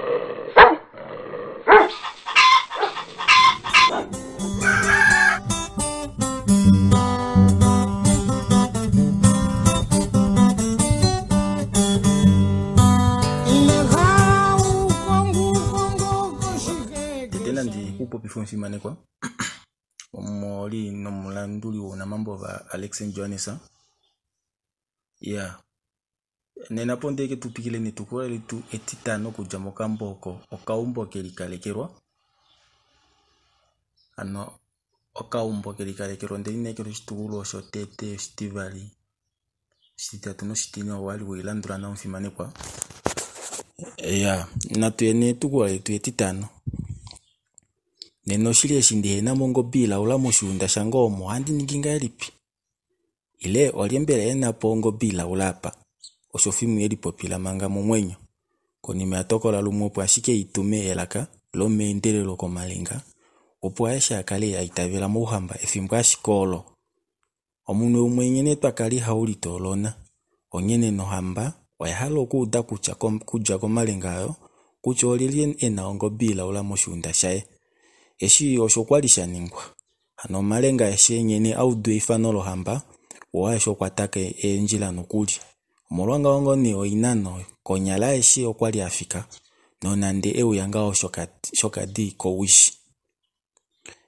Tete nandi ku popife omufimanekwa omuholi nomulanduli wounamambo vaAlex Johannes. Ya nena po ndeke tu twikile netukulwa letu etitano okudja mokambo oko okaumbo ke likalekelwa. Hano okaumbo ke likalekelwa onde lineekela oshitukulwa shotete, oshitivali, oshititatu noshitine owa li we landula nawa omufimanekwa. Ya natu ye netukulwa letu etitano. Nena oshili eshi ndihena mo ongobe ilaula moshiunda shange omo ohandi ningi ngahelipi? Ile olye mbela e na po ongobe ilaula apa? Osho Fimwe e lipopila manga momwenyo. Konima ya tokola lumwe opo ashike i tume elaka lomeendelelo komalenga opo aeshe a kale a itavela mouhamba efimbo ashike olo. Omunwe umwe nghene twa kala ihau litoolona, onghene nohamba oya hala okuuda kutya kudja komalenga ayo kutya olyelye e na ongobe ilaula moshiunda shaye. Eshi osho kwa li sha ningwa. Hano omalenga aeshe nghene a udu eifano lohamba, oo aeshe okwa taka eendjila nokuli. Omolwa ngaho ngoo nee oinano konyala aeshe okwa li a fika nonande e uya ngaho shokadi kowishi.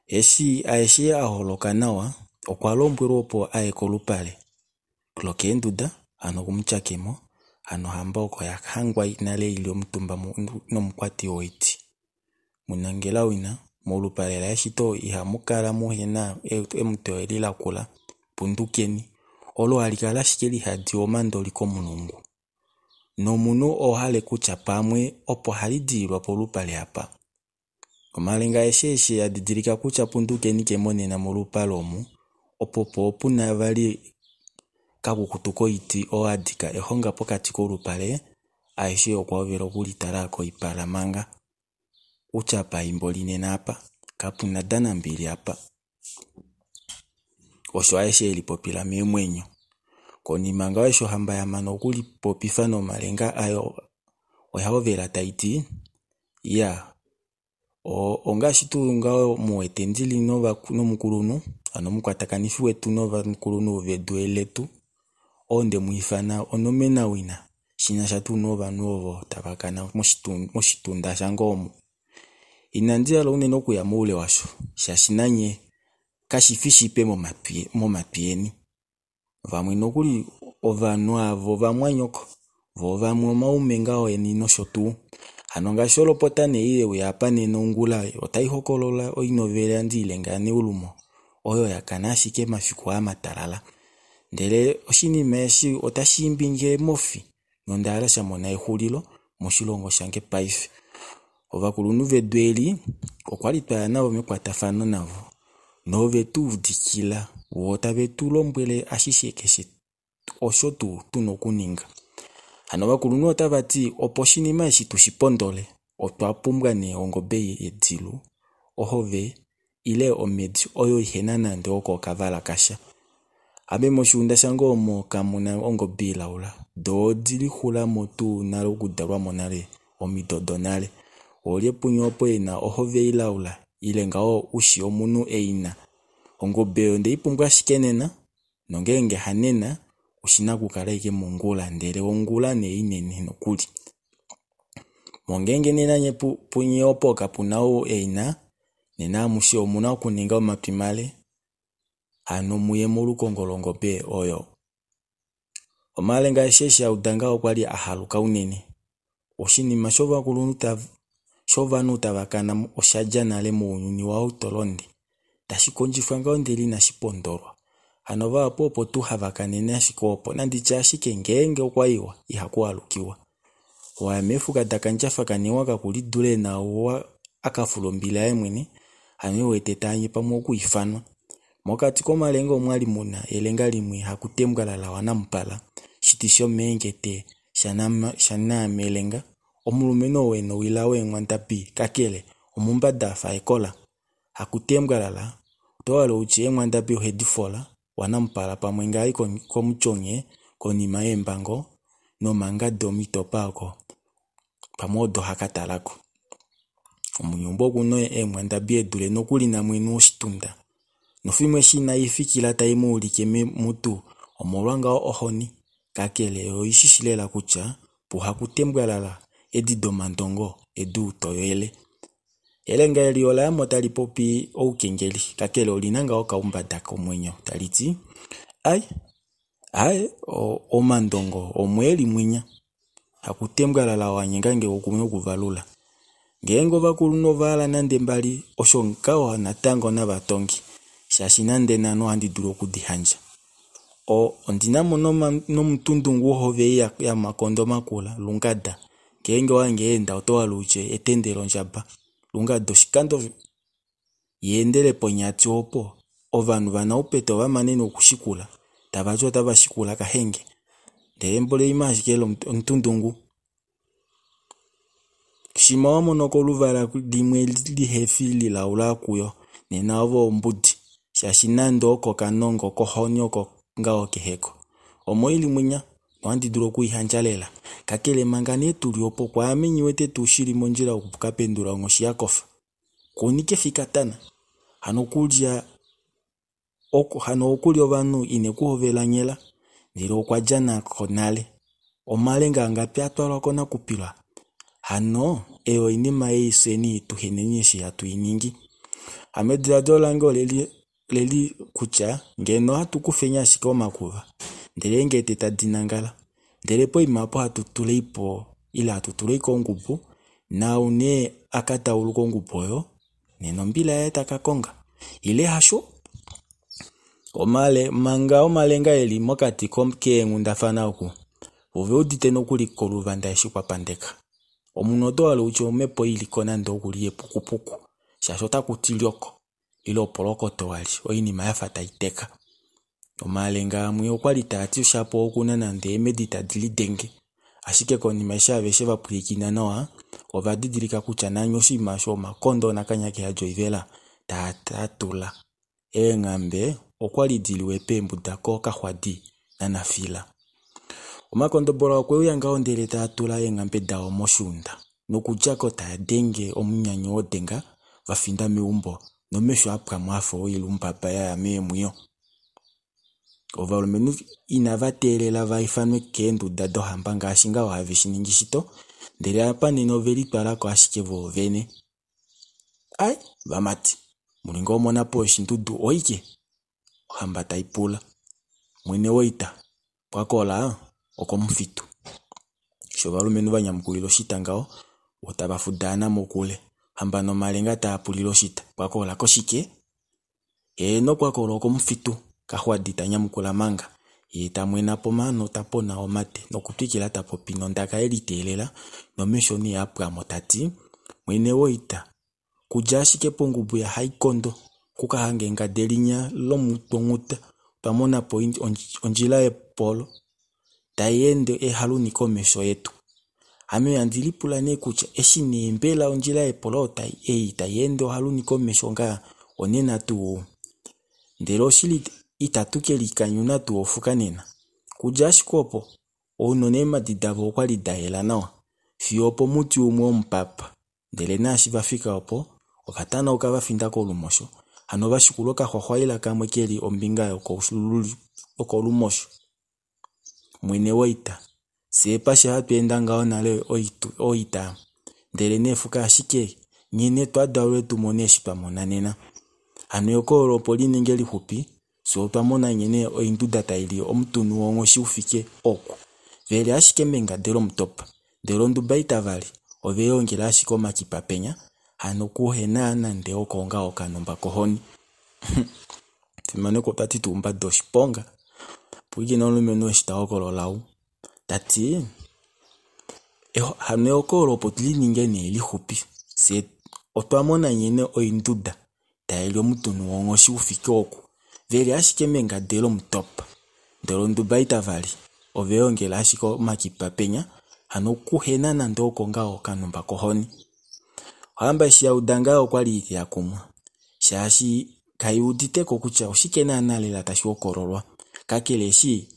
Eshi aeshe a holoka nawa okwa lombwelwa opo aye kolupale lokeenduda hano kumutyakemo hano ohamba oko ya hangwa nale ili omutumba nomukwati woiti. Munangelawina molupale laye shito ihamu kala muhena emutwe eli lakula pundukeni olo hali kala ashike lihadi omandoli komulungu. Nomunhu oha kutya pamwe opo hali diilwa polupale apa. Omalenga aeshe eshi a didilika kutya pundukeni ke mo nena molupale omu, opo po puna vali kakukutu koiti oo a dika ehonga pokati kolupale, aeshe okwa hovela okulitala koipala manga. Kutya paimbo linena apa kapuna danambili apa. Osho aeshe e lipopila meemwenyo. Konima ngaho eshi ohamba ya mana okulipopifa nomalenga ayo oya hovela tai ti ya ongaashi tuu ngaho muwete ndili nomukulunhu hano omukwatakanifi wetu novakulunhu vedu letu oo nde mu ifana onomenawina shinasha tuu novanhu ovo tava kana moshitunda shange omu. Inandi hala unene okuya moule washo shaashi nanye kashifi shipe momatwi eni. Vamwe nokuli ovanhu avo vamwanyoko voo vamwe omaume ngaho eni nosho tuu. Hano ngaashi olopota nee ye uya apa nena ongula otai hokolola oinovele yaNdiilenga yaNeulumo oyo ya kana ashike mafiku aa matalala. Ndele oshinima eshi otashi imbi nge mofi nonda hala sha mona exulilo moshilongo shange paife. Ovakulunhu vedu eli okwali twaya navo mekwatafano navo nove tu udikila voo tave tu lombwele ashishe keshe osho tuu tuna okuninga. Hano ovakulunhu otava ti opo oshinima eshi tushi pondole otwa pumbwa nee ongobe yedilu, ohove ile omhedi oyo ihena nande oko okavala kasha. Ame moshiunda shange omo kamuna ongobe ilaula, doo odi lixulamo tuu nale okudalwa mo nale omido donale. Olye punye opo ena ohove ilaula ile ngaho ushi omunhu eina. Ongobe oyo ndei pumbwa ashike nena nongeenge hanena oshina okukala ashike mongula ndele ongula nee inene nokuli. Nongeenge nena nye punye opo kapuna ou eina nena amushe omuna okuninga omatwi male hano muye molukongo longobe oyo. Omalenga aeshe eshi a uda ngaho okwali a haluka unene. Oshinima shovanhu tava kana osha dja nale mounyuni waAutolonde. Tashi kondjifwa ngaho ndele inashi pondolwa. Hano vahapu opo tuu hava kanene ashike opo nanditye ashike ngeenge okwa iwa ihaku alukiwa. Waya meefuka dakandjafa kanewa kakuli dule naau akafula ombila yaye mwene hano ewete taanye pamwe okwiifanwa. Mokati komalenga omwali muna elenga limwe haku tembwalala waNamupala shiti shomeengete shaNaamelenga omulumenhu oo ena owila weenghwandabi kakele omumbada afa ekola. Haku tembwalala oto hala utye eenghwandabi ohedi fola waNamupala pamwe ngai komutyonye konima yeembango nomangade omitopa oko. Pamwe odo ha ka tala ko. Omunyeumbo oku na eemwandabi e dule nokuli namwene woshitunda. Nofimbo eshi inai fikila tai mu ulike mutu omolwa ngaho ohoni, kakele oi shi shi lela kutya puhakutembwalala edi domandongo eduutoyele. Elenga eli ola ya mo tali popi oukengeli, kakele oli na ngaho okaumbada komwenyo tali ti, Ai, aaye, omandongo omo e li mwinya. Hakutembwalala wa nyenga nge okuvalula. Ngeenge ovakulunhu ova hala nande mbali, osho ngaho natango nava tonge, shaashi nande nhano ohandi dulu oku di handja. Ondi na mo nomutundungu wohove ei yamakondo makula, lungada. Ngeenge owa hange ya enda oto hala utye etende londjaba. Lungada oshikando ya endele ponyati opo, ovanhu vanaupeta ova mane nokushikula, tava ti otava shikula kahenge. Ndele mboli oima ashike omutundungu. Shimha wa mono ko oluvala limwe lihefi lilaula kuyo, nena ove ombudi, shaashi nande oko kanongo kohoni oko ngaho keheko. Omo ili mwinya, nohandi dulu okuihandja lela. Kakele manga nee tuli opo, kwaame nghi wete tuu shili mondjila oku ka pendula onghoshi ya kofa. Kuni kefi katana. Hano okulya hano okulya ovanhu ine ku hovela nghela, ndele okwa dja nako nale. Omalenga angapi a twalwa konakupilwa? Hano ei oinima ei fyeni tuheneni eshi hatu i ningi. Hano ediladilo lange oleli leli kutya ngeno ohatu kufeni ashike omakuva ndele eengete tadi nangala ndele poima opo hatu tuleipo ile hatu tuleiko ongubu naau nee aka tauluka ongubu oyo nena ombila yaye taka konga ile hasho. Manga omalenga eli mokati keenghundafana oku ove udite nokuli koluvanda eshi kwa pandeka. Omunhu oto hala utye omhepo iliko nande okuli yepukupuku shaashi otaku ti lyoko ile opolokoto wali oinima yafa tai teka. Omalenga amwe okwali taa ti shapo okuna nande eemedi tadi lidenge, ashike konima eshi aveshe va pwilikina nawa ova didilika kutya nani oshinima osho omakondo nakanya keyadi oivela taa tatula. Eenghambe okwali diliwe peembuda kookaxwadi nanafila. Omakondobola okwe uya ngaho ndele taa tula eenghambe dao moshuunda nokudja ko taa denge omunyanyo wodenga va finda meumbo nomesho a pwa mo afa oilumbaba ya ya meemwiyo. Ovalumenhu inava teelela va ifanwe keenduda dohamba ngaashi ngaho have shi ningi shito, ndele apa nena ove litwala ko ashike voovene. Ai, vamati, muli ngoo omonapo yoshindudu oike? Ohamba tai pula. Mwene woita, pwakola okomufitu. Eshi ovalumenhu va nyamukulila oshita ngaho, vo tava fudaana mokule. Ohamba nomalenga taa pulile oshita, pwakola koshike? Heeno pwakola okomufitu, Kaxwadi ta nyamukula manga, ye ta mwena po mano ta pona omate nokutwikila ta popi nondaka ye liteelela nomesho nee a pwa mo ta ti, Mwene woita, kudja ashike pongubu yaHaikondo ku ka hange engade linya lomutwonghuta, otwa mona po ondjila yepolo tai ende ehaluni komesho yetu. Ame handi lipula nee kutya eshi nee mbela ondjila yepolo ei tai ende ohaluni komesho ngaa onena tuu? Ndele oshili itatu ke likanyuna tuu ofuka nena? Kudja ashike opo, ounona eemhadi davo okwali da yela nawa fiyo opomuti umwe womupapa. Ndele naashi va fika opo, ova tanauka va finda kolumosho, hano va shikula okaxwaxwaila kamwe ke li ombinga yokolumosho. Mwene woita, fyee pasha hatu enda ngaho nale oita, ndele neefuka ashike nghene twa dalwe tu mone eshi twa mona nena. Hano ehokololo opo li ninge lixupi, fye otwa mona nghene oinduda tai li omutunu wonghoshi u fike oku. Ve li ashike mengade lomutopa, ndele onduba itava li, ove liongela ashike omakipa penya, hano kuhena nande oko ngaho okanomba kohoni. Fimaneko ota ti tuu mbada oshiponga. Pwilikina omulumenhu eshi ta hokolola ou. Ta ti, hano ehokololo opo li ninge nee lixupi, fye otwa mona nghene oinduda tai li omutunu wonghoshi u fike oku. Ve li ashike mengade lomutopa, ndele onduba itava li, ove liongela ashike omakipa penya, hano kuhena nande oko ngaho okanomba kohoni. Ohamba eshi ya uda ngaho okwali ya kumwa, shaashi kai udite ko kutya oshike naana lela tashi hokololwa. Kakele eshi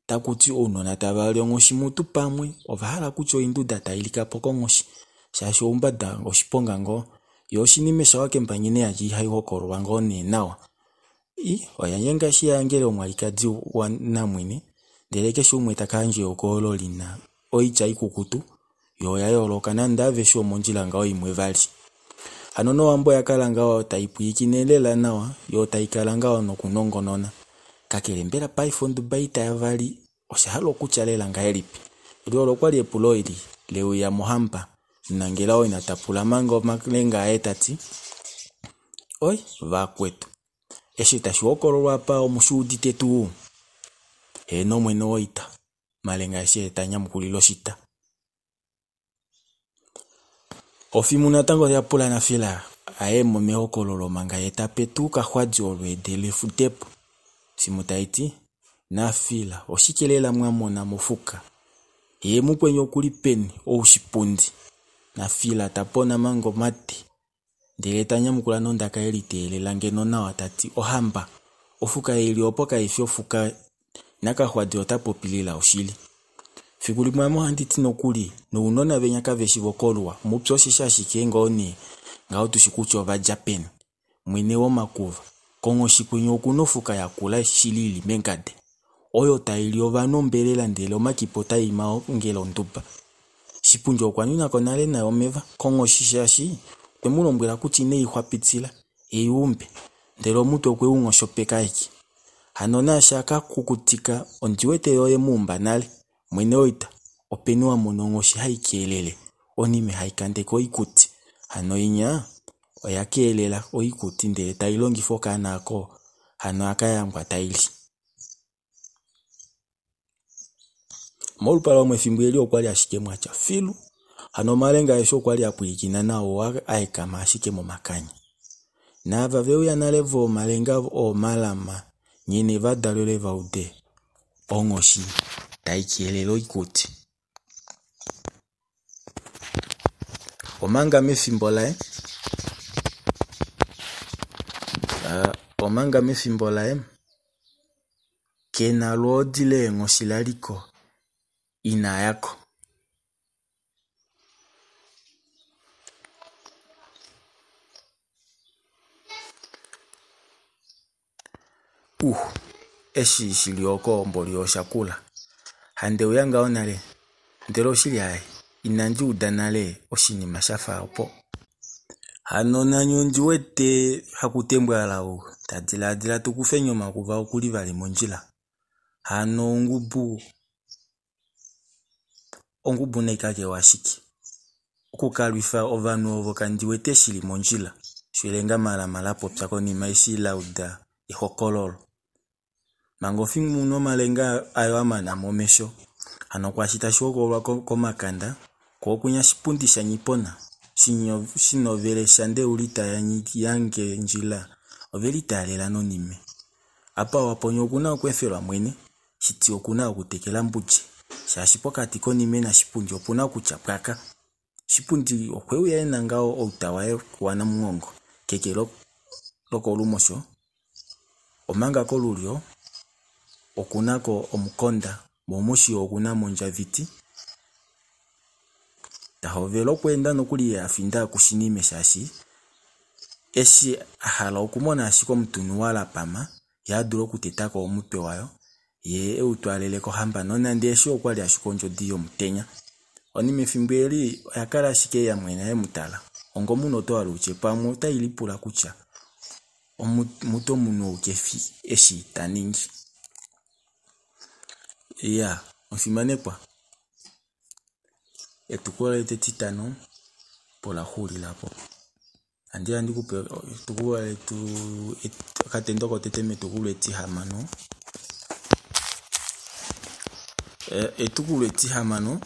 taku ti ounona tava li onghoshi mutu pamwe, ova hala kutya oinduda tai lika po konghoshi. Shaashi oumbada oshiponga ngoo. Yo oshinima shawa kembangi yandje ihai hokololwa ngoo nee nawa. I oya nyenga eshi ya yangele omwalikadi wanamwene ndele keshe umwe ta ka yandja ehokololo li na oitya ikukutu yo oya yooloka nande aveshe omondjila ngaho imwe vali. Hano nOwambo oya kala ngaho tai pwilikine lela nawa yo tai kala ngaho nokunongonona. Kakele mbela paife onduba ita yavali osha hala okutya lela ngahelipi? Eli olo kwali epulo eli le uya mohamba Nangela ina ta pula manga omalenga aye ta ti, Oi, vakwetu, eshi tashi hokololwa apa omu shi udite tuu? Heeno mwene woita, Malenga eshi ta nyamukulile oshita. Ofimbo natango ya pula Nafila a ye mo mehokololo manga ye ta pe tuu Kaxwadi olweede lefudepo. Simu tai ti, Nafila, oshike lela mwa mona mofuka? Ye mukweni oku li peni, ou shipundi? Nafila ta pona manga omate, ndele ta nyamukula nondaka ye liteelela ngeno nawa ta ti, Ohamba, ofuka ei li opo kai fi ofuka naKaxwadi ota popi lela oshili. Fiku limwe ame ohandi ti nokuli nounona venya kave shi vokoluwa, mupya osheshi ashike ngoo nee ngaho tu shi kutya ova dja peni. Mwene womakuva, konghoshi kwinya oku na ofuka yakula shili i li mengade, oyo tai li ovanhu ombelela ndele omakipa otai maongele onduba. Shipundi okwa nwina ko nale nayo omeva konghoshi shaashi okwe mu lombwela kutya ine i xwapitila e i umbe, ndele omutwe okwe u nghoshopeka aeke. Hano naashi a ka kukutika ondi wete yo ye mu umba nale. Mwene woita, openi wa mona onghoshi hai keelele onime hai kandeke oikuti? Hano inya oya keelela oikuti ndele tai longifa okaana ako hano aka yambwa tai li. Molupale omo efimbo eli okwa li ashike mwa tya filu. Hano omalenga aeshe okwa li a pwilikina nao a ekama ashike momakanya. Naava ve uya nale vomalenga oomalama nyene va dalelwe va ude onghoshi tai keelele oikuti. Omanga mefimbo laye omanga mefimbo laye ke na lwoodi leenghoshi la li ko ina ya ko. Uh, eshi shi li oko mboli osha kula. Hande uya ngaho nale, ndele oshili ai, inandi uda nale oshinima sha fa opo. Hano nani ondi wete hakutembwala ou ta dilaadila tu kufeni omakuva oku li vali mondjila. Hano ongubu ongubu nai kakewa ashike. Okukalwifa ovanhu ovo kandi wete shi li mondjila, osho elenga Malama la popya konima eshi la uda ehokololo. Manga ofimbo nomalenga ayo a mana mo omesho, hano kwaashi tashi hokololwa komakanda, ko okunya shipundi shaNyipona shinovele shaNdeulita yaNgendjila ove litaalela nonime. Apa waponya oku na okweefelwa mwene, shiti oku na okutekela mbudje, shaashi pokati konime nashipundi opu na okutya pwaka. Shipundi okwe uya e na ngaho outa waye wanamunghongo keke lokolumosho, omanga kolulyo oku na ko omukonda, mo moshiyo oku na mo ondjaviti. Ta hovele okweenda nokuli ye a finda kushinime shaashi eshi a hala okumona ashike omutunu wa lapama ye a dule okuteta ko omutwe wayo ye e u twaalele kohamba nonande eshi okwa li ashike ondjodi yomutenya. Onime efimbo eli oya kala ashike ya mwena ye mu tala ongomunhu oto hala utye pamwe otai lipula kutya mutu omunhu ou ke fi eshi ta ningi. Iya, omufimanekwa, etukulwa letu etitano opo la xulila po. Handi ya ndi kupe etukulwa letu okatendo kotete metukulwa etihamano. Etukulwa etihamano.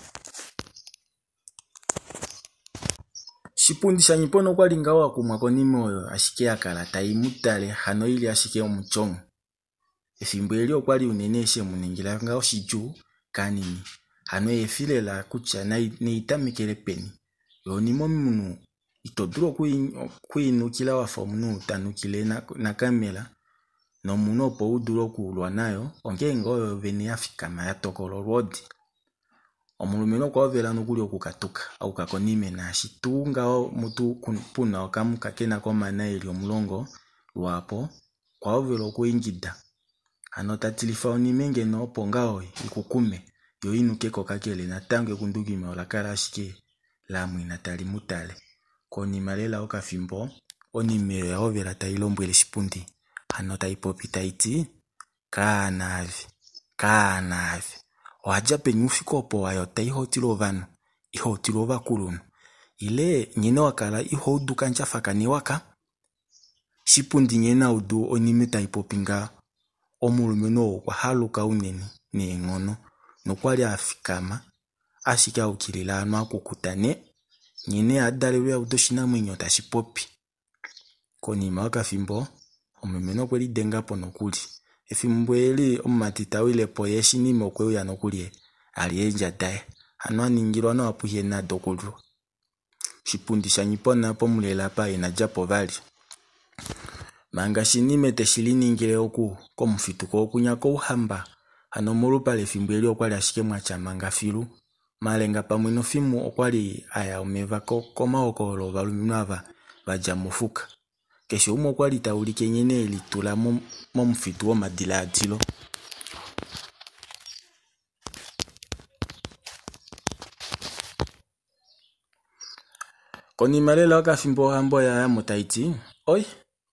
Shipundi shaNyipona okwa li ngaho a kumwa konima oyo ashike ya kala tai mu tale hano i li ashike omutyongo. Efimbo eli okwa li unene eshi e mu ningila ngaho shidjuu kanini. Hano ehe lela kutya nei tamekele peni. Yo onima omunhu ito dulu okwiinukila wa fa omunhu ta nukile nakamela nomunhu opo u dule okulwa nayo ongeenge oyo vene ya fikama ya tokola olwoodi. Omulumenhu okwa hovela nokuli okukatuka a yuka konime naashi tuu ngaho mutu pu na okamuka ke na komana e li omulongo lwaapo, okwa hovela okwiingida. Hano ta tilifa onime ngeno opo ngaho i kukume yo i nuke ko kakele natango ekundukima ola kala ashike la mwena tali mu tale. Konima lela yokafimbo, onime oya hovela tai lombwele Shipundi hano tai popi tai ti, Kaanaave, kaanaave, owa dja peni oufike opo wa yota iho tila ovanhu, iho tila ovakulunhu, ile nghene wa kala iho udu kandjafa kanewaka? Shipundi nghene a udu onime tai popi ngaho, omulumenhu ou okwa haluka unene neenghono nokwa li a fikama ashike a yukilila hano a kukuta ne, nghene a dalelwe a uda oshinamwenyo tashi popi. Konima yokafimbo, omulumenhu okwe lidenga po nokuli. Efimbo eli omumati ta wile po ye shinime okwe uya nokuli a lya eendja daye. Hano a ningilwa nawa puhe na dokuliwa. Oshipundi shaNghipona pomulele apa ina dja po vali. Manga Shinime te shi liningile oku komufitu ko okunya kouhamba, hano molupale efimbo eli okwali ashike mwa tya manga filu. Malenga pamwe noFimu okwali a ya omeva komahokololo ovalumenhu ava va dja mofuka. Keshe umwe okwali ta ulike nghene e litula momufitu womadilaadilo. Konima lela yokafimbo ohamba oya ya mo tai ti, Oi,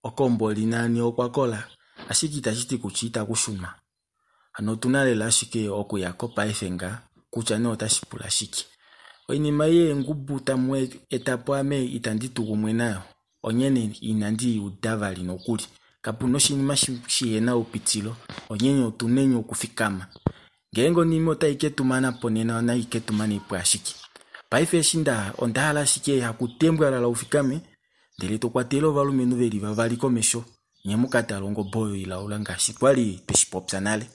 okomboli nani okwa kola, ashike itashi ti kutya itaku shunwa. Hano otu na lela ashike okuya ko paife nga, kutya nee otashi pula shike. Oinima ei yeengubu tamu eta po ame itandi tu kumwe nayo, onghene inandi i uda vali nokuli. Kapu na oshinima shi he na oupitilo, onghene otu neni okufikama. Ngeenge onime otai ke tu mana po nena nai ke tu mane po ashike. Paife eshi nda onda hala ashike hakutembwalala u fikame, ndele to kwatele ovalumenhu ve li vavali komesho nye mu ka tale ongobe oyo ilaula ngaashi twa li twe shi popya nale.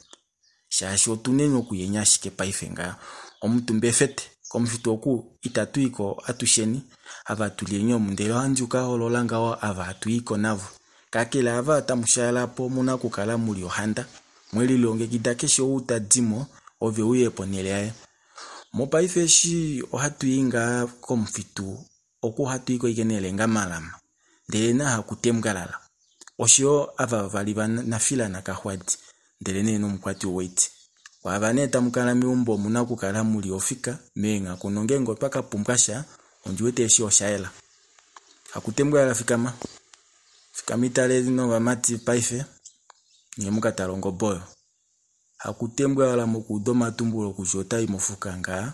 Shaashi otu neni okuyenya ashike paife ngaha. Omutumba efete, komufitu oku itatu i ko atusheni, ava tu li enya omu ndele ohandi ka hoolola ngaho ava hatu i ko navo. Kakele ava tamu shaala po omu na okukala mu li ohanda, mwe lilongekida keshe ou ta di mo, ove uye ponhele yaye. Mopaife eshi ohatu i ngaa komufitu oku ohatu i ko ashike nelenga malama ndele na hakutembwalala oshoyo ava vavali va Nafila naKaxwadi ndele nee nomukwati woiti. Kwaava nee tamu kala meumbo omu na okukala mu li ofika meenghaku nongeenge otwa ka pumbwa sha ondi wete eshi osha yela. Hakutembwalala fikama, fikama itale novamati paife nye mu ka tale ongobe oyo. Hakutembwalala mokuuda omatumbulo kutya ota i mofuka ngaa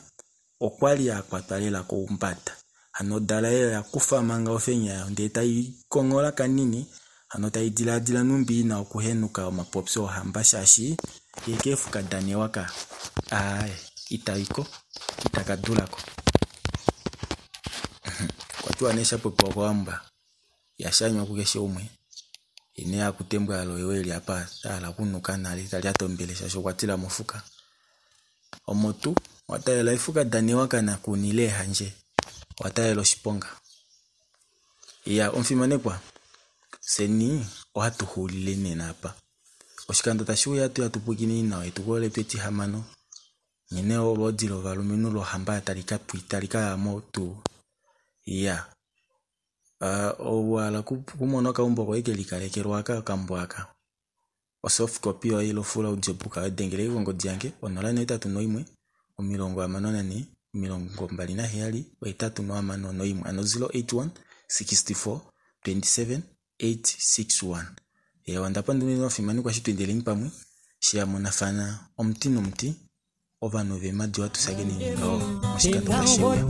okwa li a kwatwa lela koumbada. Hano odala yaye oya kufa manga ofenya yayo ndee tai konghola kanini, hano tai dilaadila nhumbi i na okuhenuka omapopyo ohamba shaashi ye keefuka danewaka aaye ita i ko, ita ka dula ko. Okwa tiwa nee sha popiwa kohamba ihasha kukeshe umwe. Ye nee Hakutembwalala oye eli apa a hala okunuka nale ta lyata ombele shaashi okwa tila mofuka. Omo tuu owa taalela efuka danewaka naKunile ehandje, owa taalela oshiponga. Iya omufimanekwa, fyeni ohatu xuulile nena apa. Oshikando tashi uya ohatu ya tu pwikineni nawa etukulo letu etihamano nghene olwoodi lovalumenhu lohamba tali ka ya mo tuu. Iya, ou wa hala okumona okaumbo koye ke likalekelwa aka okambo aka osoft copy yoye ile full audiobook yoye dengela kongodi yange 081 64 27 861 hano 081 64 27 861. Eewa onda pandula unene ovafimanekwa eshi twa pamwe eshi hamonafana omuti nomuti ovanhu veemadi ohatu shakeneni ngaho moshikando tashi uya.